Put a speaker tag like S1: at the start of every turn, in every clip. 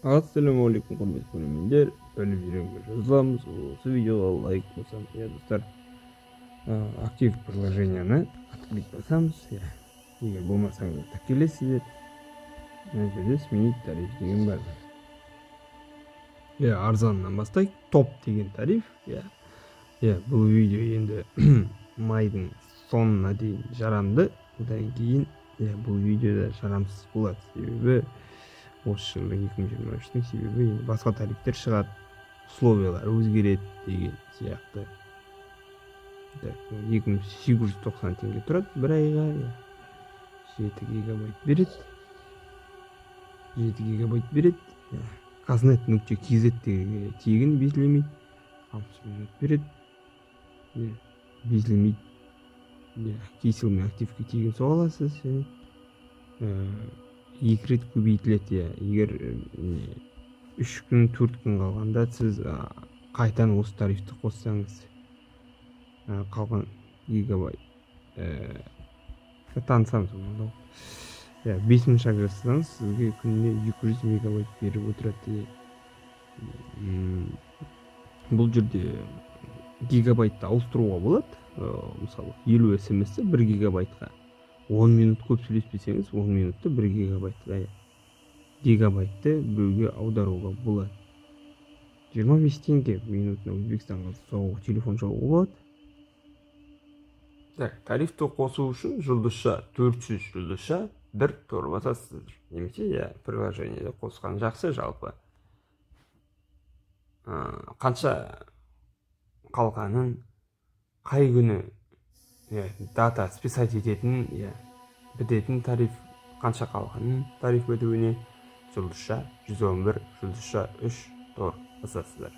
S1: Ассалаумағалейкум, құрметті көрермендер. Біліп үйренуге жазыламыз. Осы видеоға лайк басамыз. Иә, достар, Актив приложениені открыть басамыз. Иә, егер болмасаңыздар, тіркелесіздер. Мына жерде «Сменить тариф» деген бар. Иә, арзанынан бастайық. Топ деген тариф. Иә, бұл видео енді майдың соңына дейін жарамды. Одан кейін, иә, бұл видеода жарамсыз болады, себебі осы жылдың, 2023-тің, себебі енді басқа тарифтер шығады, условиялар өзгереді деген сияқты. Так, 2890 теңге тұрады бір айға. Иә, 7 гигабайт береді, 7 гигабайт береді. Иә, Казнет .kz тегін, безлимит, 60 минут береді. Иә, безлимит. Иә, Kcell мен Активке тегін соға аласыз және екі рет көбейтіледі. Иә, егер 3 күн, 4 күн қалғанда сіз қайтадан осы тарифті қоссаңыз, қалған гигабайт, танысамыз. Иә, 5000 шаг жасасаңыз, сізге күніне 200 мегабайт беріп отырады. Бұл жерде гигабайтты ауыстыруға болады. Мысалы, 50 смс 1 гигабайтқа, 10 минут көп сөйлеспесеңіз, 10 минутты 1 гигабайтқа, гигабайтты біреуге аударуға болады. 25 теңге минутына Өзбекстанға соғуға, телефон соғуға болады. Так, тарифті қосу үшін *400*1# басасыздар немесе, иә, приложениеде қосқан жақсы жалпы. Қанша қалғанын, қай күні, иә, дата списать ететін, иә, бітетін тариф, қанша қалғанын тариф бітуіне *111*3# басасыздар.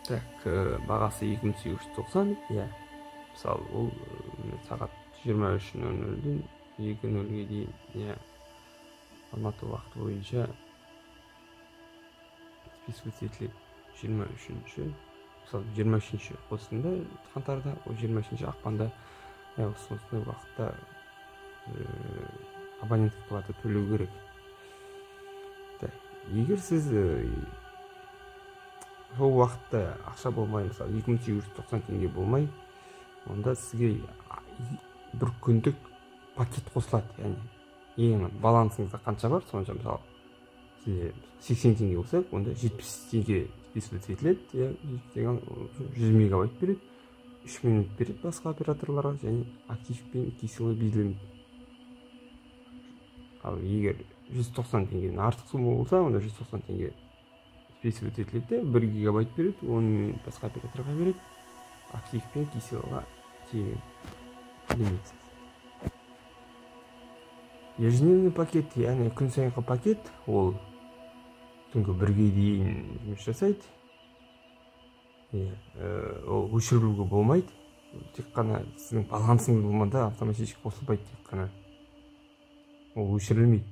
S1: Так, бағасы 2890. Иә, мысалы, ол сағат 23:00-ден 2:00-ге дейін, иә, Алматы уақыты бойынша списывать етіледі. 23-ші, мысалы, 23-ші қостым да қаңтарда, ол 23 ақпанда, иә, осындай уақытта абоненттік плата төлеу керек. Так, егер сіз сол уақытта ақша болмай, мысалы, 2890 теңге болмай, онда сізге бір күндік пакет қосылады. Яғни ең балансыңызда қанша бар, сонша. Мысалы, сізде 80 теңге болса, онда 70 теңге списывать етіледі. Иә, 100 мегабайт береді, 3 минут береді басқа операторларға және Актив пен Kcell безлимит. Ал егер 190 теңгеден артық сумма болса, онда 190 теңге списывать етіледі де, 1 гигабайт береді, 10 минут басқа операторға береді, Актив пен Kcell-ға тегін, лимитсіз. Ежедневный пакет, яғни күн сайынғы пакет, ол түнгі 1-ге дейін жұмыс жасайды. Иә, ол өшіруге болмайды, тек қана сіздің балансыңыз болмаса, автоматически қосылмайды, тек қана ол өшірілмейді.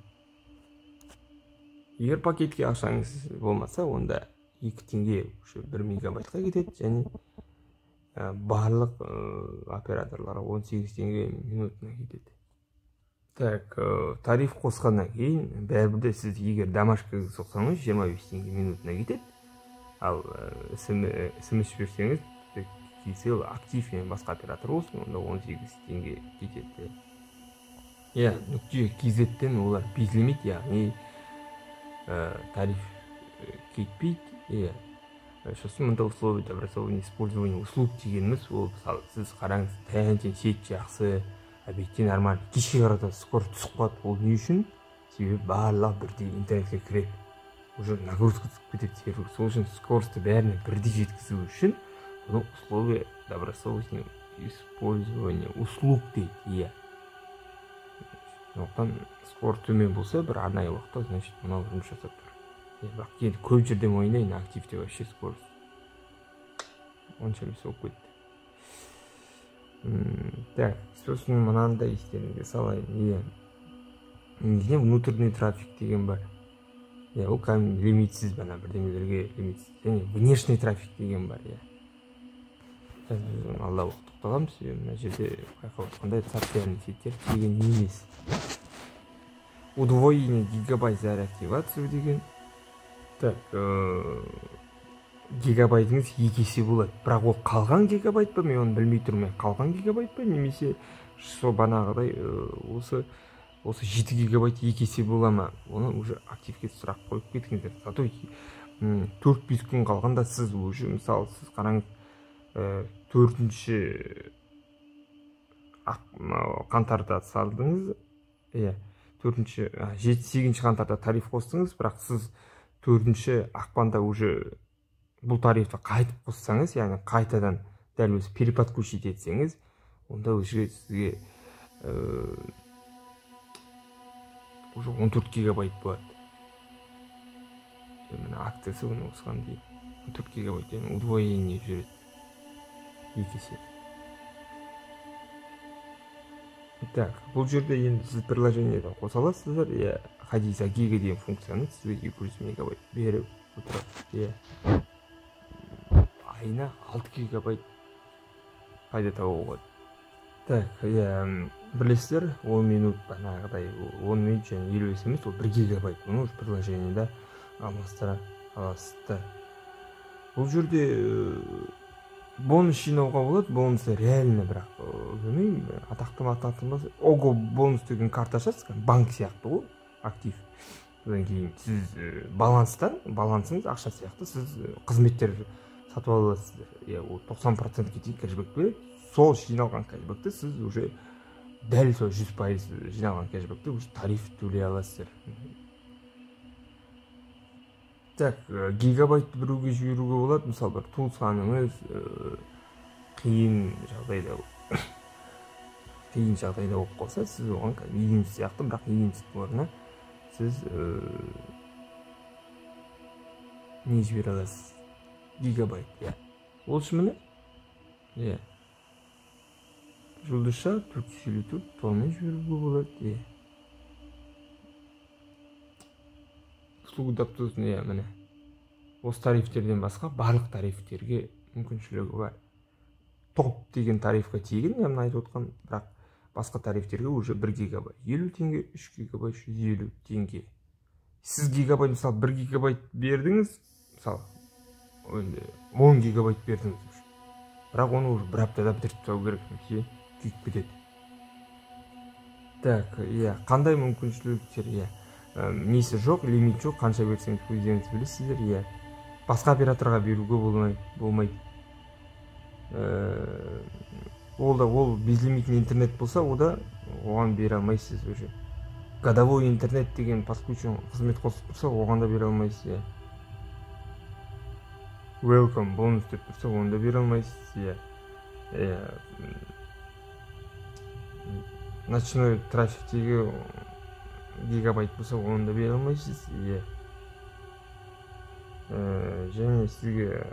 S1: Егер пакетке ақшаңыз болмаса, онда 2 теңге уже 1 мегабайтқа кетеді және барлық операторларға 18 теңге минутына кетеді. Так, тариф қосқаннан кейін бәрібір де сіз егер домашкаға соқсаңыз, 25 теңге минутына кетеді. Ал смс жіберсеңіз, Kcell, Актив және басқа оператор болсын, онда 18 теңге кетеді. Иә, .kz-тен олар безлимит, яғни тариф кетпейді. Иә, сосын мында «Условия добросовестного использования услуг» дегеніміз ол, мысалы, сіз қараңыз, таңертең сеть жақсы, обедте нормально, кешке қарата скорость түсіп қалады. Ол не үшін? Себебі барлығы бірдей интернетке кіреді, уже нагрузка түсіп кетеді сервер. Сол үшін скоростьті бәріне бірдей жеткізу үшін бұны «Условия добросовестного использования услуг» дейді. Иә, сондықтан скорость төмен болса бір арнайы уақытта, значит, мынау жұмыс жасап тұр. Иә, бірақ енді көп жерде мойындайын, Активте вообще скорость онша емес болып кетті. Так, сосын мынандай естеріңізге салайын. Иә, негізінен внутренний трафик деген бар. Иә, ол кәдімгі лимитсіз, ана бірдеңелерге лимитсіз. Және внешний трафик деген бар. Иә, қазір біз оны алдағы уақытта тоқталамыз, себебі мына жерде байқап отқандай, социальный сеттер тегін емес. Удвоение гигабайт за реактивацию деген. Так, гигабайтыңыз 2 есе болады. Бірақ ол қалған гигабайт па, мен оны білмей тұрмын. Қалған гигабайт па, немесе сол банағыдай осы 7 гигабайт 2 есе бола ма? Оны уже активке сұрақ қойып кетіңіздер. Зато 4-5 күн қалғанда сіз уже, мысалы, сіз қараңыз, 4 қаңтарда салдыңыз, иә, 8 қаңтарда тариф қостыңыз, бірақ сіз 4 ақпанда уже бұл тарифті қайтып қоссаңыз, яғни қайтадан дәл өзі переподключить етсеңіз, онда уже сізге уже 14 гигабайт болады. Міне акциясы оны осыған дейін 14 гигабайт, яғни удвоение жүреді 2 есе. Так, бұл жерде енді сіз приложениеден қоса аласыздар, иә, ходи за гига деген функцияны сізге 200 мегабайт беріп отырады, иә. Айына 6 гигабайт пайда табуға болады. Так, иә, білесіздер, 10 минут бағанағыдай 10 минут және 50 смс, ол 1 гигабайт, оны уже приложениеде алмастыра аласыздар. Бұл жерде бонус жинауға болады, бонусы реально, бірақ білмеймін, атақты ма, атақты ма, ого бонус деген карта ашасыз, банк сияқты ғой, актив. Одан кейін сіз баланстан, балансыңыз ақша сияқты, сіз қызметтер сатып ала аласыздар. Иә, ол 90%-ке дейін кэшбэк береді. Сол жиналған кэшбэкті сіз уже дәл сол 100% жиналған кэшбэкті уже тариф төлей аласыздар. Так, гигабайтты біреуге жіберуге болады, мысалы, бір туысқаныңыз қиын жағдайда болып қалса, сіз оған егінші сияқты, бірақ егіншінің орнына сіз не жібере аласыз? Гигабайт, иә. Ол үшін міне, иә, жұлдызша 454 тонна жіберуге болады, иә. Услуга тұрсын, иә, міне. Осы тарифтерден басқа барлық тарифтерге мүмкіншілігі бар. Топ деген тарифқа тегін, мен айтып отқан, бірақ басқа тарифтерге уже 1 гигабайт 50 теңге, 3 гигабайт 150 теңге. Сіз гигабайт, мысалы, 1 гигабайт бердіңіз, мысалы, енді 10 гигабайт бердіңіз. Бірақ оны уже бір аптада бітіріп тастау керек, немесе күйіп кетеді. Так, иә, қандай мүмкіншіліктер, иә. Несі жоқ, лимит жоқ, қанша берсеңіз өздеріңіз білесіздер, иә. Басқа операторға беруге болмайды. Ол да, ол безлимитный интернет болса, о да оған бере алмайсыз уже. Годовой интернет деген подключен қызмет қосып тұрса, оған да бере алмайсыз, иә. Welcome бонус деп тұрса, оны да бере алмайсыз, иә. Ночной трафиктегі гигабайт болса, оны да бере алмайсыз, иә. Және сізге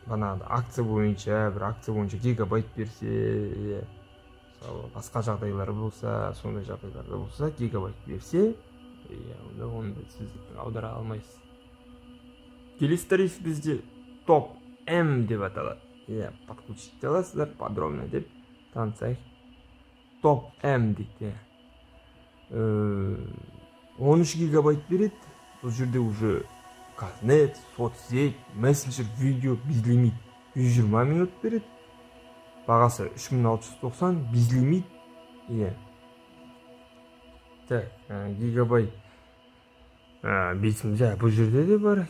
S1: бағанағыдай акция бойынша, бір акция бойынша гигабайт берсе, иә, мысалы, басқа жағдайлар болса, сондай жағдайларда болса, гигабайт берсе, иә, онда оны да сіз аудара алмайсыз. Келесі тариф бізде топ М деп аталады. Иә, подключить аласыздар, подробно деп танысайық. Топ М дейді. 13 гигабайт береді. Бұл жерде уже Казнет, соцсеть, мессенджер, видео, безлимит 120 минут береді. Бағасы 3690, безлимит. Иә. Так, гигабайт 5, бұл жерде де бар,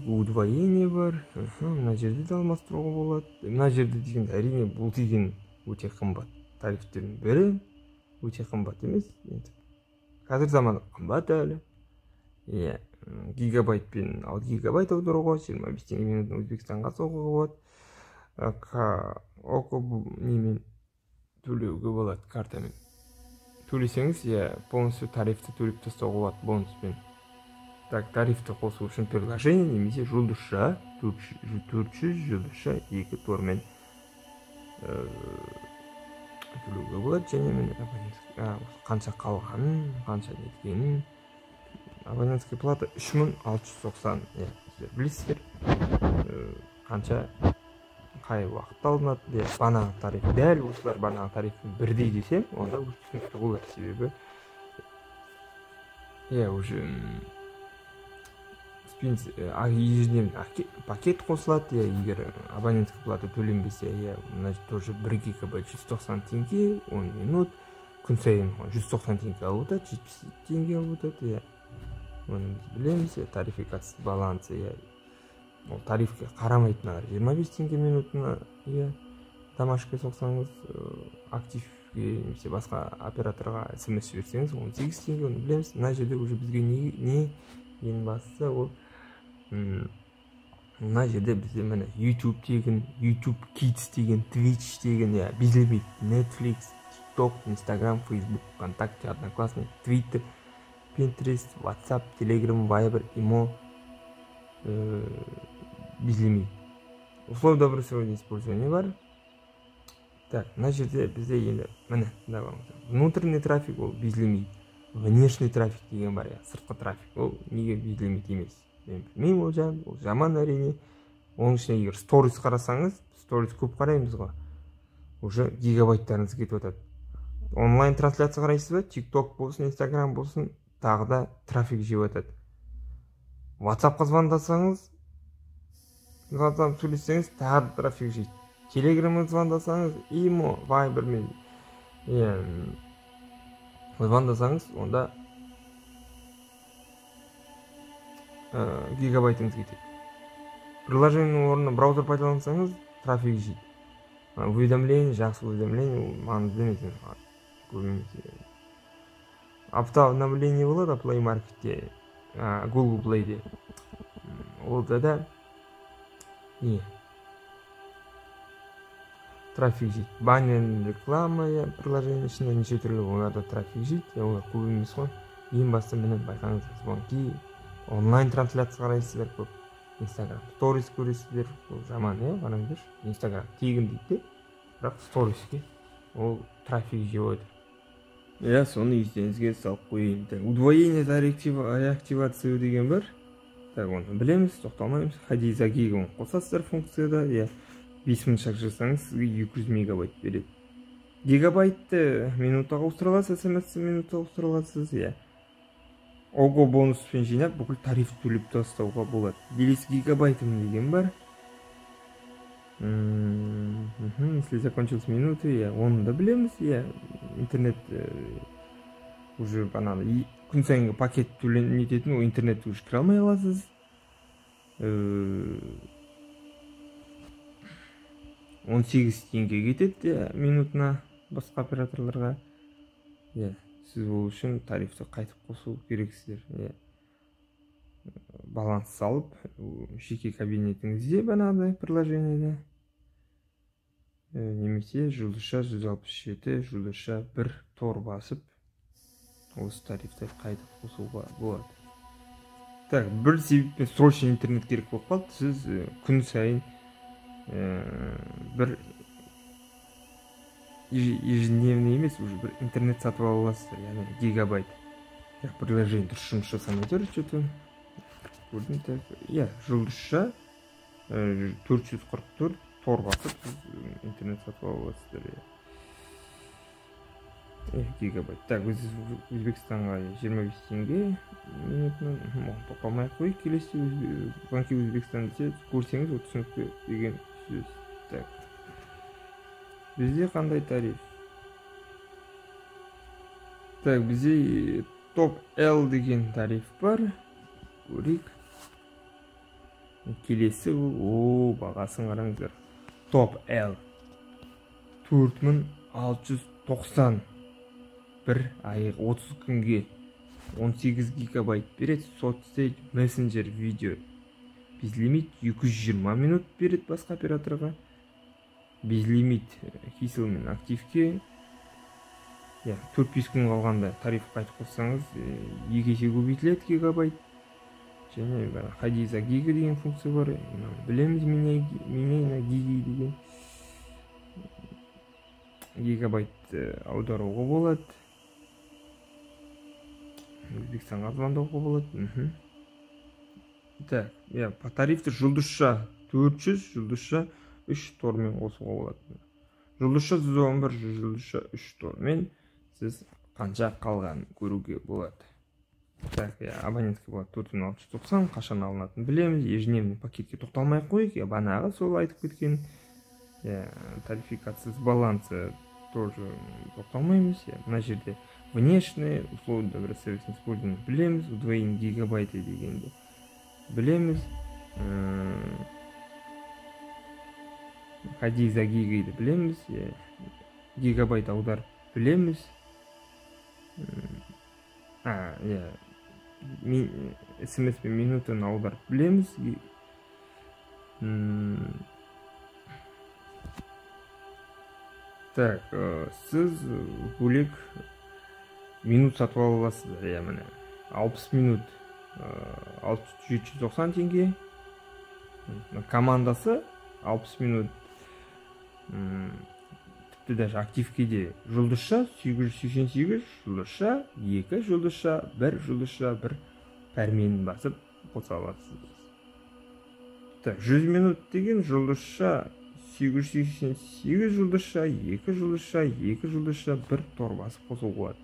S1: удвоение бар. Мына жерде де алмастыруға болады. Мына жерде дегенде, әрине, бұл деген өте қымбат тарифтердің бірі. Өте қымбат емес, енді қазір заман қымбат әлі. Иә, гигабайтпен 6 гигабайт аударуға, 25 теңге минутын Өзбекстанға соғуға болады. Око немен төлеуге болады, картамен. Төлесеңіз, иә, полностью тарифті төлеп тастауға болады бонуспен. Так, тарифті қосу үшін приложение немесе жұлдызша 400 жұлдызша 2 тормен төлеуге болады. Және міне қанша қалғанын, қанша неткенін. Абонентская плата 3690, иә, сіздер білесіздер, қанша қай уақытта алынады, иә, банағы тариф дәл осылар банағы тарифпен бірдей десем, онда уже түсінікті болар, себебі Иә, уже ежедневный пакет қосылады, иә, егер абонентская плата төленбесе, иә, мына тоже 1 гигабайт 190 теңге, 10 минут, күн сайын 190 теңге алып отырады, 70 теңге алып отырады, иә. Оны біз білеміз, тарификация балансы, иә. Ол тарифке қарамайтын 25 теңге минутына, иә. Домашка соқсаңыз, активке немесе басқа операторға смс жіберсеңіз 18 теңге, оны білеміз. Мына жерде уже бізге не ең бастысы ол мына жерде бізде міне YouTube деген, YouTube Kids деген, Twitch деген, иә, безлимит, Netflix, TikTok, Instagram, Facebook, ВКонтакте, Одноклассники, Twitter, Pinterest, WhatsApp, Telegram, Viber, Imo, безлимит. Условия добросовестного использования бар. Так, мына жерде бізде енді міне внутренний трафик ол безлимит, внешний трафик деген бар, иә, сыртқы трафик ол неге безлимит емес? Мен білмеймін, ол жағын, ол жаман әрине. Оның ішіне егер сторис қарасаңыз, сторис көп қараймыз ғой, уже гигабайттарыңыз кетіп жатады. Онлайн трансляция қарайсыз ба, TikTok болсын, Instagram болсын, тағы да трафик жеп жатады. WhatsAppқа звондасаңыз, WhatsApp сөйлессеңіз, тағы да трафик жейді. Телеграмға звондасаңыз, Имо, Вайбермен, иә, звондасаңыз, онда гигабайтыңыз кетеді. Приложениенің орнына браузер пайдалансаңыз, трафик жейді. Уведомление, жақсы уведомление, ол маңызды емес, көп емес. Автообновление болады Play Marketте, Google Play'де. Олда да не трафик жейді. Баннер, реклама, приложение ішінде неше түрлі, оларда трафик жейді, олар көп емес қой. Ең басты міне байқаңыздар, звонки, онлайн трансляция қарайсыздар көп, Instagram сторис көресіздер, ол жаман, иә, қараңыздаршы, Instagram тегін дейді де, бірақ сториске ол трафик жеп отыр. Иә, соны естеріңізге салып қояйын. Так, удвоение за реактивацию деген бар. Так, оны білеміз, тоқталмаймыз. Ходи за гигом қосасыздар функцияда, иә. 5000 шаг жасаңыз, сізге 200 мегабайт береді. Гигабайтты минутаға ауыстыра аласыз, смс минутаға ауыстыра аласыз, иә. Ого бонуспен жинап, бүкіл тариф төлеп тастауға болады. Делись гигабайтом деген бар. Если закончились минуты, иә, оны да білеміз, иә. Интернет уже бананы күн сайынғы пакет төленетін, ол интернетті уже кіре алмай қаласыз. 18 теңге кетеді минутына басқа операторларға. Иә, сіз ол үшін тарифті қайтып қосу керексіздер. Иә, баланс салып жеке кабинетіңізде банағыдай приложениеде, немесе жұлдызша 167 жұлдызша 1 тор басып осы тарифті қайтып қосуға болады. Так, бір себеппен срочно интернет керек болып қалды, сіз күн сайын бір ежедневный емес, уже бір интернет сатып ала аласыздар, яғни гигабайт. Так, приложение дұрыс жұмыс жасамай тұр, что-то көрдім. Так, иә, жұлдызша 444 тор басып сіз интернет сатып ала аласыздар, иә. Гигабайт. Так, Өзбекстанға 25 теңге минутына, оған тоқталмай ақ қояйық. Келесі банки Өзбекстан десе, көрсеңіз, ол түсінікті деген сөз. Так, бізде қандай тариф? Так, бізде топ L деген тариф бар. Көрейік. Келесі бұл, о, бағасын қараңыздар. Топ L 4690 бір ай 30 күнге 18 гигабайт береді, соцсеть, мессенджер, видео. Безлимит 220 минут береді басқа операторға. Безлимит Кселл мен активке. Иә, 4-5 күн қалғанда тариф қайтып қоссаңыз, 2 есе көбейтіледі гигабайт. Және ходи за гига деген функция бар. Білеміз, меняй на гиги деген. Гигабайт аударуға болады. Өзбекстанға звондауға болады. Так, иә, по тарифті жұлдызша 400, жұлдызша 3 тормен қосуға болады. Жұлдызша 111, жұлдызша 3 тормен сіз қанша қалғанын көруге болады. Так, абонентский болады 4690, қашан алынатынын білеміз. Ежедневный пакетке тоқталмай ақ қояйық. Банағы сол айтып кеткен тарификация балансы тоже тоқталмаймыз. Мына жерде внешние условия добросовестного использования білеміз, удвоение гигабайты дегенді білеміз, ходи за гигайды білеміз, гигабайт аударып білеміз. СМС пен минутын аударып білеміз. Так, сіз бөлек минут сатып ала аласыздар. Иә, міне 60 минут 790 теңге. Командасы 60 минут, тіпті даже активке де жұлдызша 888 жұлдызша 2 жұлдызша 1 жұлдызша 1 пәрменін басып қоса аласыз. Так, 100 минут деген жұлдызша 888 жұлдызша 2 жұлдызша 2 жұлдызша 1 тор басып қосуға болады.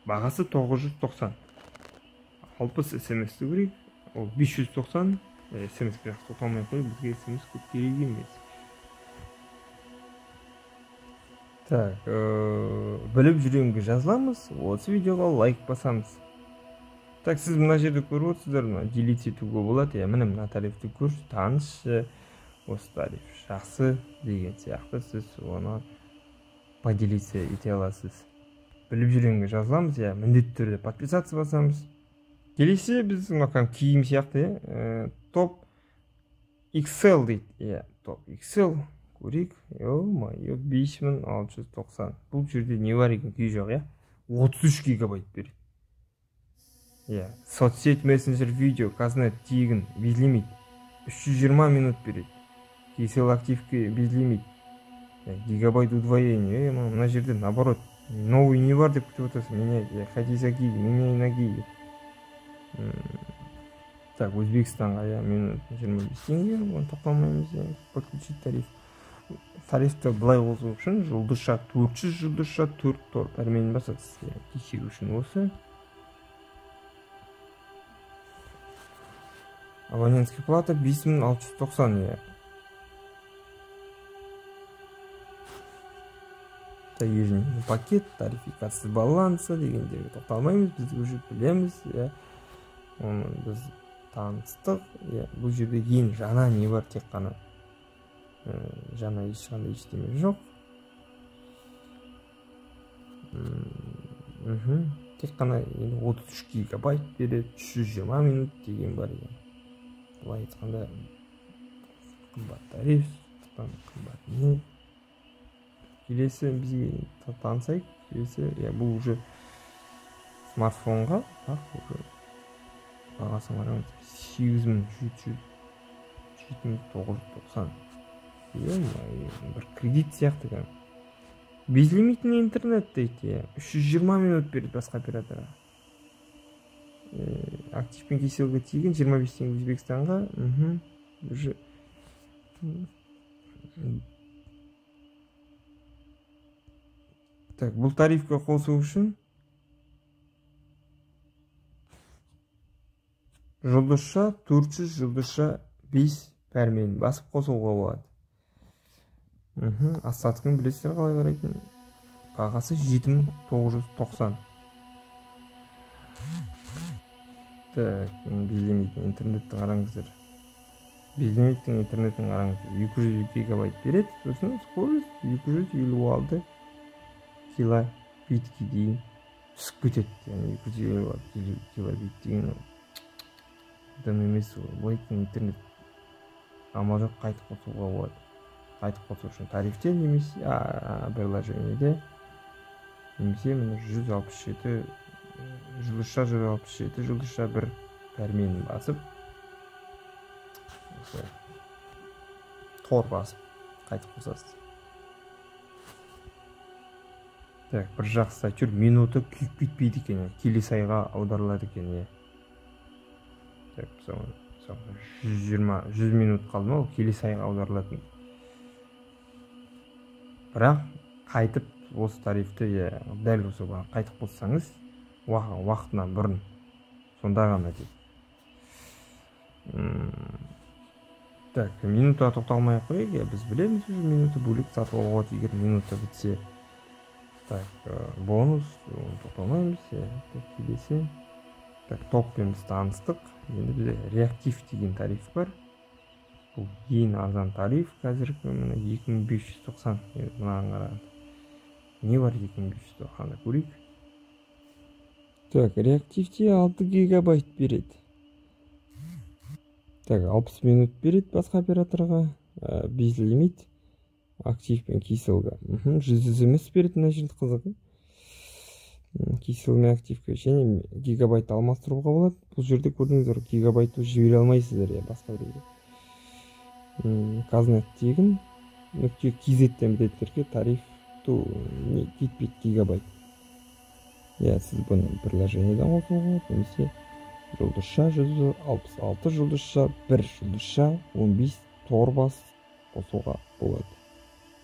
S1: Бағасы 990. 60 смс-ті көрейік. Ол 590. СМС-ке тоқталмай қойып, бізге СМС көп керек емес. Так, біліп жүргенге жазыламыз, осы видеоға лайк басамыз. Так, сіз мына жерде көріп отырсыздар, мына делить етуге болады. Иә, міне мына тарифті көрші, танысшы, осы тариф жақсы деген сияқты сіз оны поделиться ете аласыз. Біліп жүргенге жазыламыз, иә, міндетті түрде подписаться басамыз. Келесі біз мына киім сияқты, иә, топ XL дейді. Иә, топ XL көрейік. Ё-моё, 5690. Бұл жерде не бар екен, күй жоқ, иә? 33 гигабайт береді. Иә, соцсеть, мессенджер, видео, Казнет тегін, безлимит. 320 минут береді. Kcell активке безлимит. Гигабайт удвоение. Мына жерде наоборот, новый не бар деп күтіп отырсың. Меняй, ходи за гиги, меняй на гиги. Так, Өзбекстанға, иә, минут 25 теңге, оны тоқталмаймыз, иә, подключить тариф. Тарифті былай қосу үшін жұлдызша 400 жұлдызша 4 тор пәрменін басасыз. Кешегі үшін осы. Абонентский плата 5690, иә. Ежедневный пакет, тарификация баланса дегендерге тоқталмаймыз, біз уже білеміз, иә. Оны біз таныстық, иә. Бұл жерде ең жаңа не бар, тек қана жаңа ешқандай ештеме жоқ. Тек қана енді 33 гигабайт береді, 320 минут деген бар екен. Былай айтқанда қымбат тариф, қымбат не. Келесі бізге танысайық. Келесі, иә, бұл уже смартфонға, бірақ уже бағасын қараңыз, 8700 7990. Бір кредит сияқты кәдімгі. Безлимитный интернет дейді, иә. 320 минут береді басқа операторға. Актив пен Kcellге тегін, 25 теңге Өзбекстанға. Уже так, бұл тарифке қосу үшін жұлдызша 400 жұлдызша 5 пәрменін басып қосуға болады. Остаткын білесіздер қалай қарайтынын. Бағасы 7990. Так, безлимитный интернетті қараңыздар. Безлимиттің интернетін қараңыздар. 200 гигабайт береді, сосын скорость 256 килобитке дейін түсіп кетеді. Яғни 256 килобит деген дым емес ол. Былай айтқанда интернет амал жоқ, қайтып қосуға болады. Қайтып қосу үшін тарифте немесе приложениеде, немесе міне 167 жұлдызша 167 жұлдызша 1 пәрменін басып, тор басып қайтып қосасыз. Так, бір жақсы әйтеуір минуты күйіп кетпейді екен, келесі айға аударылады екен, иә. Так, мысалы 120 минут қалды ма, ол келесі айға аударылатын. Бірақ қайтып осы тарифті, иә, дәл осы қайтып қоссаңыз, уақытынан бұрын Сонда ғана дейді. Так, минутаға тоқталмай ақ қояйық. Иә, біз білеміз уже, минуты бөлек сатып алуға болады, егер минута бітсе. Так, бонус, оны тоқталмаймыз. Иә, так, келесі. Так, топпен біз таныстық. Енді бізде реактив деген тариф бар. Бұл ең арзан тариф қазіргі, міне 2590. Енді мынаған қарағанда не бар 2590-да көрейік. Так, реактивте 6 гигабайт береді. Так, 60 минут береді басқа операторға, безлимит, актив пен Kcell-ға. 100 смс береді, мына жерде қызық. Kcell мен активке және гигабайт алмастыруға болады. Бұл жерде көрдіңіздер, гигабайтты жібере алмайсыздар, иә, басқа біреуге. Казнет тегін, нүкте kz-тен бітетіндерге тариф не кетпейді гигабайт. Иә, сіз бұны приложениеден қосуға болады, немесе жұлдызша 166 жұлдызша 1 жұлдызша 15 тор бас қосуға болады.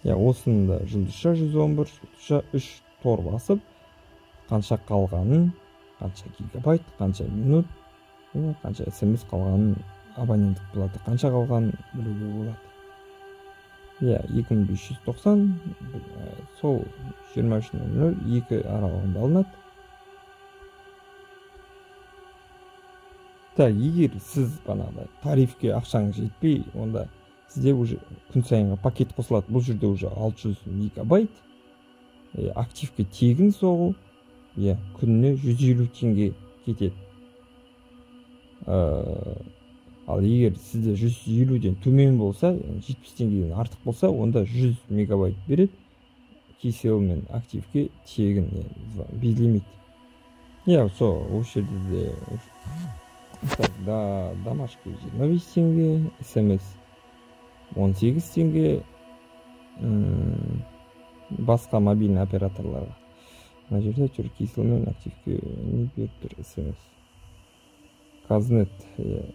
S1: Иә, осыны да жұлдызша 111 жұлдызша 3 тор басып, қанша қалғанын, қанша гигабайт, қанша минут, қанша смс қалғанын, абоненттік плата қанша қалғанын білуге болады. Иә, 2590, сол 23:00 2 аралығында алынады. Так, егер сіз бағанағыдай тарифке ақшаңыз жетпей, онда сізде уже күн сайынғы пакет қосылады. Бұл жерде уже 600 мегабайт, активке тегін соғу, иә, күніне 150 теңге кетеді. Ал егер сізде 150-ден төмен болса, яғни 70 теңгеден артық болса, онда 100 мегабайт береді. Kcell мен активке тегін, яғни безлимит. Иә, сол осы жерде де. Так, да, домашка 25 теңге, смс 18 теңге, басқа мобильный операторларға. Мына жерде әйтеуір Kcell мен активке не беріп тұр смс. Казнет, иә,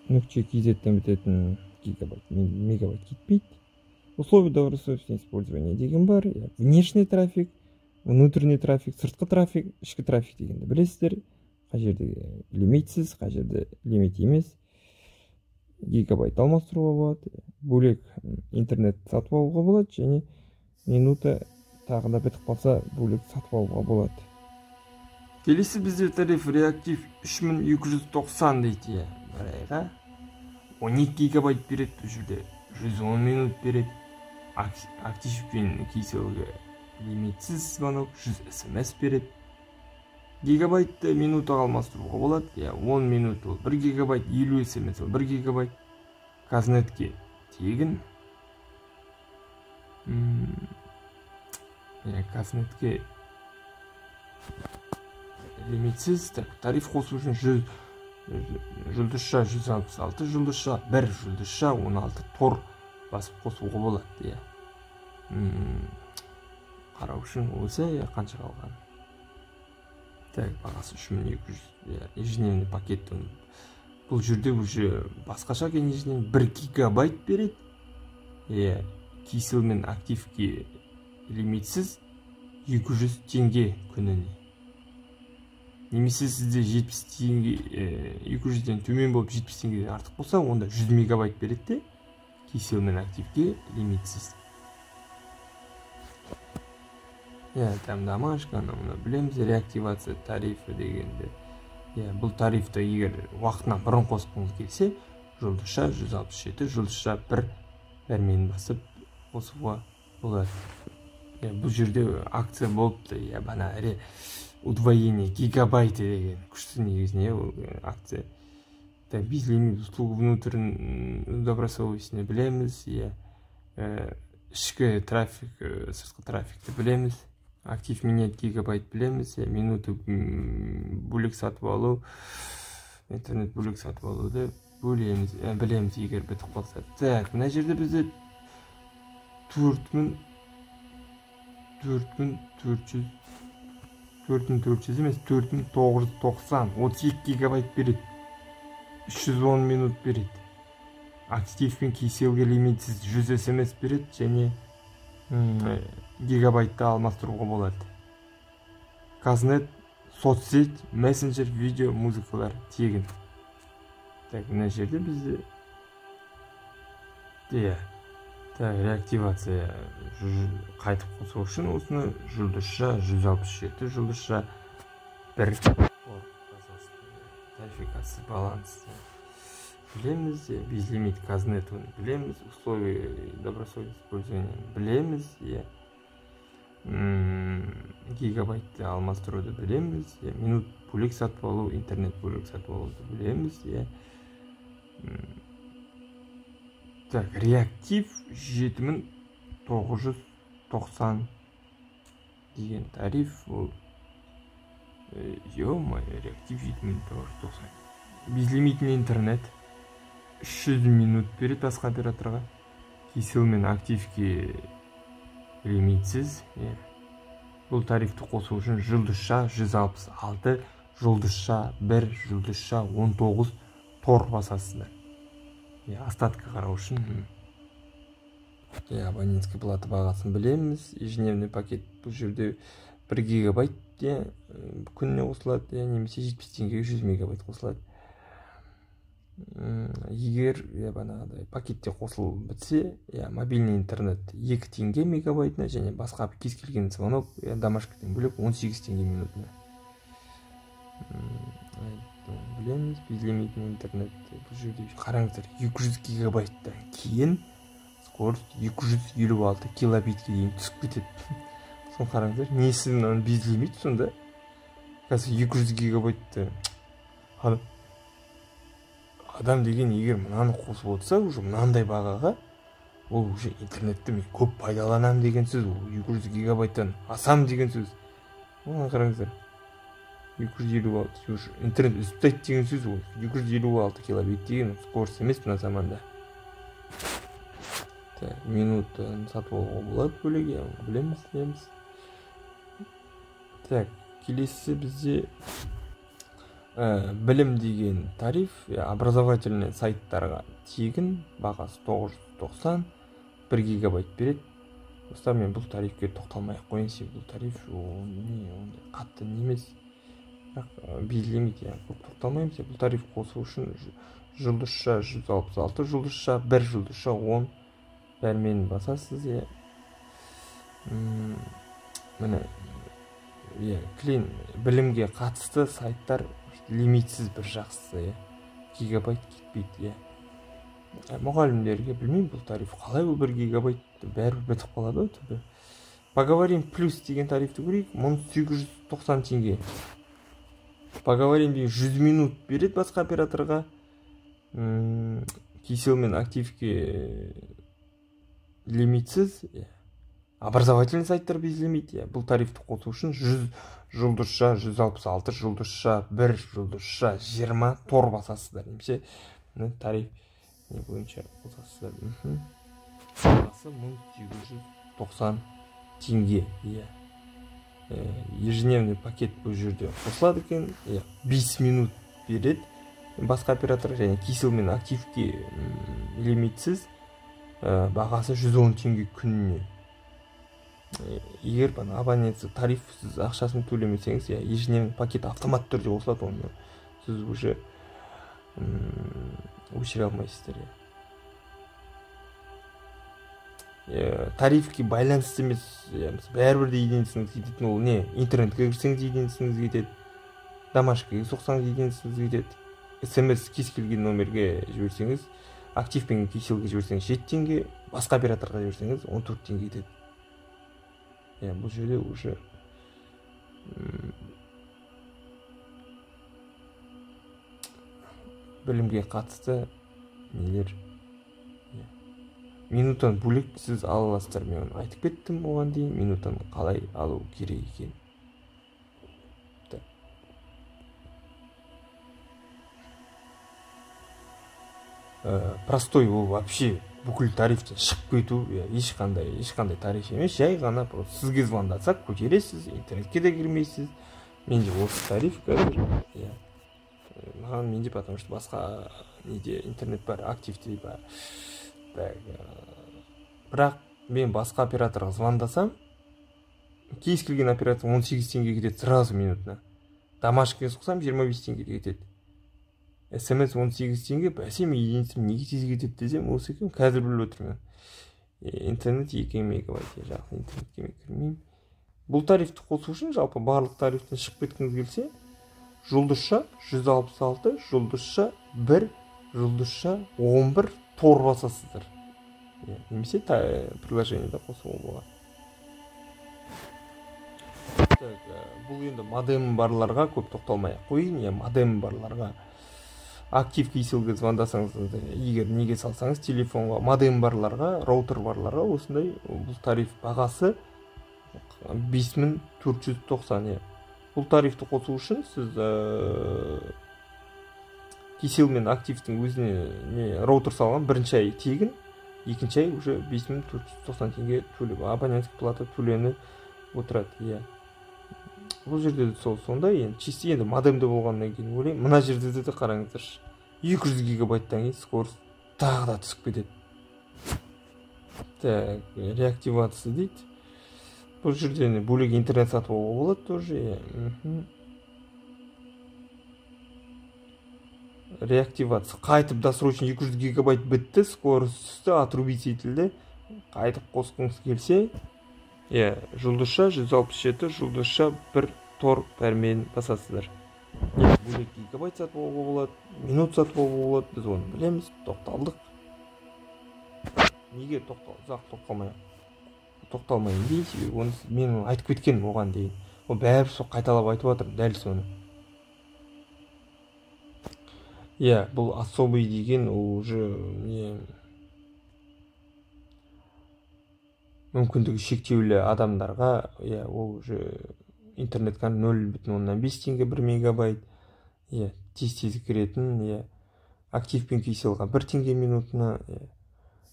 S1: нүкте kz-тен бітетін гигабайт, мегабайт кетпейді. Условия добросовестного использования деген бар. Иә, внешний трафик, внутренний трафик, сыртқы трафик, ішкі трафик дегенді білесіздер. Қай жерде лимитсіз, қай жерде лимит емес. Гигабайт алмастыруға болады, бөлек интернет сатып алуға болады, және минута тағы да бітіп қалса бөлек сатып алуға болады. Келесі бізде тариф реактив 3290 дейді, иә, бір айға 12 гигабайт береді, бұл жерде 110 минут береді. Актив пен Kcell-ге лимитсіз звонок, 100 смс береді. Гигабайтты минутаға алмастыруға болады. Иә, 10 минут ол 1 гигабайт, 50 смс ол 1 гигабайт. Казнетке тегін. Иә, Казнетке лимитсіз. Так, тариф қосу үшін жұлдызша 166 жұлдызша 1 жұлдызша 16 тор басып қосуға болады, иә. Қарау үшін осы, иә, қанша қалған. Так, бағасы 3200, иә, ежедневный пакет. Бұл жерде уже басқаша екен, ежедневный 1 гигабайт береді. Иә, Kcell мен активке лимитсіз 200 теңге күніне. Немесе сізде 70 теңге, 200-ден төмен болып 70 теңгеден артық болса, онда 100 мегабайт береді де, Kcell мен активке лимитсіз. Иә, там домашка, анау мынау білеміз, реактивация тарифі дегенде. Иә, бұл тарифті егер уақытынан бұрын қосқыңыз келсе, жұлдызша 167, жұлдызша 1 дәрмен басып қосуға болады. Иә, бұл жерде акция болыпты, иә, бана удвоение гигабайты деген күшті негізінде ол акция. Так, безлимит услугу внутренний добросовестный білеміз, иә, ішкі трафик, сыртқы трафикті білеміз. Актив менять гигабайт білеміз, иә, минуты бөлек сатып алу, интернет бөлек сатып алуды бөлеміз, білеміз, егер бітіп қалса. Так, мына жерде бізде 4400 емес, 4990, 32 гигабайт береді, 310 минут береді. Актив пен Kcell-ге лимитсіз 100 смс береді және гигабайтты алмастыруға болады. Казнет Соцсеть, мессенджер, видео, музыкалар тегін. Так, мына жерде бізде иә. Так, реактивация қайтып қосу үшін осыны жұлдызша 167 жұлдызша 1 тарификация баланс білеміз, безлимит Казнет оны білеміз, условия добросовестного пользования білеміз, иә. Гигабайтты алмастыруды білеміз, иә. Минут бөлек сатып алу, интернет бөлек сатып алуды білеміз, иә. Так, реактив 7990 деген тариф ол. Ё-моё, реактив 7990. Безлимитный интернет 300 минут береді басқа операторға. Кселл мен активке лимитсіз. Бұл тарифті қосу үшін жұлдызша 166 жұлдызша 1 жұлдызша 19 тор басасыздар. Остатка қарау үшін. Абонентский плата бағасын білеміз. Ежедневный пакет бұл жерде 1 гигабайт күніне қосылады, немесе 70 теңгеге 100 мегабайт қосылады. Егер бағанағыдай пакетте қосылып бітсе, мобильный интернет 2 теңге мегабайтына және басқа кез келген звонок домашкадан бөлек 18 теңге минутына. Білеміз, безлимитный интернет бұл жерде қараңыздар, 200 гигабайттан кейін скорость 256 килобитке дейін түсіп кетеді. Соны қараңыздар, несі мынаны безлимит сонда? Қазір 200 гигабайтты адам деген егер мынаны қосып отырса, уже мынандай бағаға ол уже интернетті мен көп пайдаланамын деген сөз, ол 200 гигабайттан асам деген сөз. Оған қараңыздар, 256 уже интернет үзіп тастайды деген сөз, ол 256 килобит деген скорость емес мына заманда. Так, минуттан сатып алуға болады бөлек, білеміз, білеміз. Так, келесі бізде білім деген тариф, образовательный сайттарға тегін, бағасы 990, 1 гигабайт береді. Достар, мен бұл тарифке тоқталмай ақ қояйын, себебі бұл тариф не ондай қатты не емес. Бірақ безлимит, көп тоқталмаймыз. Бұл тариф қосу үшін жұлдызша 166 жұлдызша 1 жұлдызша 10 бәрмен басасыз, иә. Міне, иә, клин білімге қатысты сайттар лимитсіз бір жақсысы, иә. Гигабайт кетпейді, иә. Мұғалімдерге білмеймін бұл тариф қалай, бұл 1 гигабайт бәрібір бітіп қалады ғой түбі. Поговорим плюс деген тарифті көрейік, 1890 теңге. Поговорим деген 100 минут береді басқа операторға. Кселл мен активке лимитсіз, образовательный сайттар безлимит. Бұл тарифті қосу үшін 100 жұлдызша 166 жұлдызша 1 жұлдызша 20 тор басасыздар, немесе тариф не бойынша қосасыздар. Бағасы 1890 теңге. Ежедневный пакет бұл жерде қосылады екен, 5 минут береді басқа оператор және Кселл мен активке лимитсіз, бағасы 110 теңге күніне. Егер абонентсіз тарифсіз ақшасын төлемесеңіз, ежедневный пакет автомат түрде қосылады, оны сіз уже өшіре алмайсыздар. Тарифке байланысты емес, бәрібір де единицаңыз кететін, ол не, интернетке кірсеңіз единицаңыз кетеді, домашкаға соқсаңыз единицаңыз кетеді, смс кез келген номерге жіберсеңіз, актив пен Кселлге жіберсеңіз 7 теңге, басқа операторға жіберсеңіз 14 теңге кетеді. Бұл жерде уже білімге қатысты нелер минуттан бөлек сіз ала аласыздар. Мен оны айтып кеттім оған дейін, минуттан қалай алу керек екен. Простой ол вообще бүкіл тарифтен шығып кету, ешқандай тариф емес, жай ғана просто сізге звондатса көтересіз, интернетке де кірмейсіз. Менде осы тариф қазір, маған менде, потому что басқа неде интернет бар, активте бар. Так, бірақ мен басқа операторға звондасам, кез келген оператор 18 теңге кетеді сразу минутына. Домашкаға соқсам 25 теңге кетеді. СМС 18 теңге, бәсе мен единицам неге тез кетеді десем, осы екен, қазір біліп отырмын. Интернет 2 мегабайт, жақсы, интернетке мен кірмеймін. Бұл тарифті қосу үшін жалпы барлық тарифтен шығып кеткіңіз келсе, жұлдызша 166, жұлдызша 1, жұлдызша 11 тор басасыздар. Немесе приложениеде қосуға болады. Так, бұл енді модем барларға көп тоқталмай ақ қояйын. Модем барларға Актив Kcellге звондасаңыз, егер неге салсаңыз телефонға, модем барларға, роутер барларға осындай бұл тариф бағасы 5490. Бұл тарифті қосу үшін сіз Kcell мен Активтің өзіне роутер салған бірінші ай тегін, екінші ай уже 5490 теңге төлеп, абонентский плата төленіп отырады. Бұл жерде де сол сондай, енді чисто енді модемде болғаннан кейін ойлаймын, мына жерде де қараңыздаршы, 200 гигабайттан кейін скорость тағы да түсіп кетеді. Так, реактивация дейді. Бұл жерде бөлек интернет сатып алуға болады тоже. Реактивация. Қайтып досрочно 200 гигабайт бітті, скорость түсті, отрубить етілді. Қайтып қосқыңыз келсе, жұлдызша 167, жұлдызша 1 тор пәрмен басасыздар. Бөлек гигабайт сатып алуға болады, минут сатып алуға болады, біз оны білеміз, тоқталдық. Неге ұзақ тоқталмайын дейін, себебі оны мен айтып кеткенмін оған дейін. Ол бәрібір сол қайталап айтып жатырмын дәл соны. Бұл особый деген ол уже не мүмкіндігі шектеулі адамдарға, ол уже интернетке 0,5 теңге 1 мегабайт, тез-тез кіретін, Актив пен Kcellға 1 теңге минутына,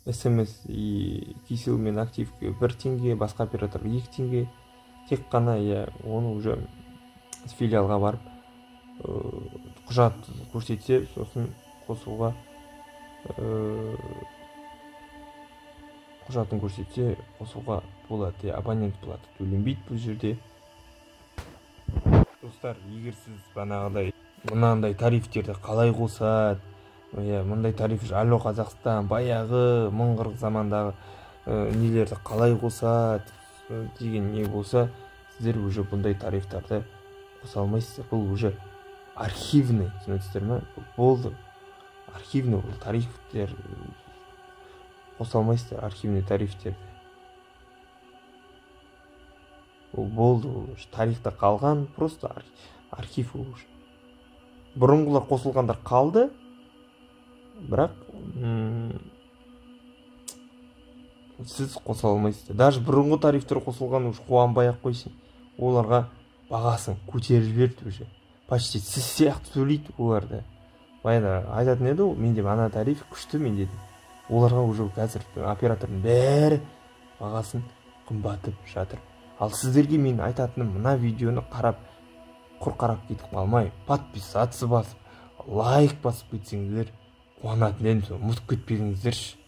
S1: СМС и Kcell мен Активке 1 теңге, басқа операторға 2 теңге. Тек қана оны уже филиалға барып құжат көрсетсе, сосын қосуға құжатын көрсетсе қосуға болады. Абонент плата төленбейді бұл жерде. Достар, егер сіз бағанағыдай мынандай тарифтерді қалай қосады, мындай тариф Алло Қазақстан баяғы 1040 замандағы нелерді қалай қосады деген не болса, сіздер уже бұндай тарифтарды қоса алмайсыздар. Бұл уже архивный, түсінесіздер ме? Болды. Архивный бұл тарифтер қоса алмайсыздар, архивный тарифтерді. Ол болды, ол уже тарихта қалған, просто архив ол уже. Бұрынғылар қосылғандар қалды, бірақ сіз қоса алмайсыздар. Даже бұрынғы тарифтер қосылған уже қуанбай ақ қойсын. Оларға бағасын көтеріп жіберді уже. Почти сіз сияқты төлейді оларды. Баяғыда айтатын еді ол, менде ана тариф күшті менде деп. Оларға уже қазір оператордың бәрі бағасын қымбатып жатыр. Ал сіздерге мен айтатыным, мына видеоны қарап, құр қарап кетіп қалмай, подписаться басып, лайк басып кетсеңіздер, қуанатын едім, соны ұмытып кетпеңіздерші.